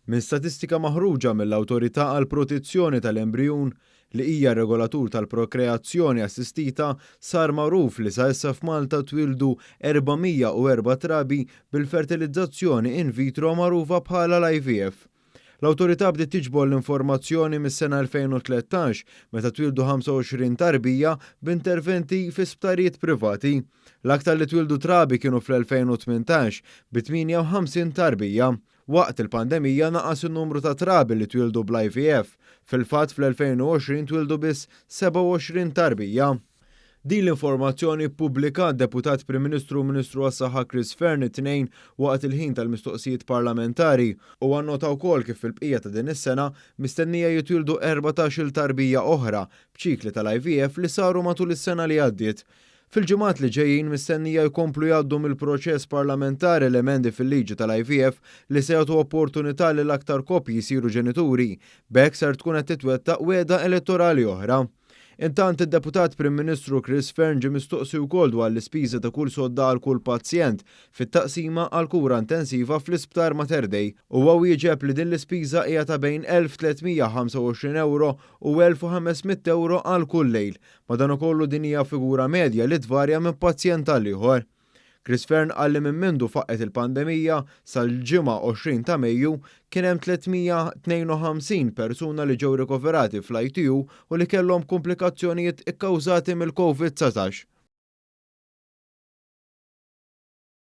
Minn statistika maħruġa mill-Awtorità għall-Protezzjoni tal-Embrijun, li hija r-regolatur tal-prokreazzjoni assistita, sar magħruf li sa issa f'Malta twieldu 404 trabi bil-fertilizzazzjoni in vitro magħrufa bħala l-IVF. L-Awtorità bdiet tiġbor l-informazzjoni mis-sena 2013 meta twieldu 25 tarbija b'interventi fi sptarijiet privati. L-aktar li twieldu trabi kienu fl-2018 bi 58 tarbija. Waqt il-pandemija naqas in-numru ta' trabi li twieldu bl-IVF. Fil-fatt fl-2020 twieldu biss 27 tarbija. Din l-informazzjoni ppubblikat Deputat Prim Ministru u Ministru għas-Saħħa Chris Fearne it-Tnejn waqt il-ħin tal-mistoqsijiet parlamentari. Huwa nnota wkoll kif fil-bqija ta' din is-sena mistennija jitwieldu 14-il tarbija oħra b'ċikli tal-IVF li saru matul is-sena li għaddiet. Fil-ġimgħat li ġejjin mistennija jkomplu jgħaddu mill-proċess parlamentari l-emendi fil-liġi tal-IVF li se jagħtu opportunità lil aktar koppji jsiru ġenituri. B'hekk ser tkun qed titwettaq wegħda elettorali oħra. Intant id-Deputat Prim Ministru Chris Fearne ġie mistoqsi wkoll dwar l-ispiża ta' kull sodda għal kull pazjent fit-taqsima għal kura intensiva fl-Isptar Mater Dei. Huwa wieġeb li din l-ispiża hija ta' bejn 1,325 ewro u 1,500 ewro għal kull lejl. Madankollu din hija figura medja li tvarja minn pazjent għal ieħor. Chris Fearne qal li minn mindu faqqgħet il-pandemija sal-Ġimgħa 20 ta' Mejju kien hemm 352 persuna li ġew rikoverati fl-ITU u li kellhom kumplikazzjonijiet ikkawżati mill-Covid 19.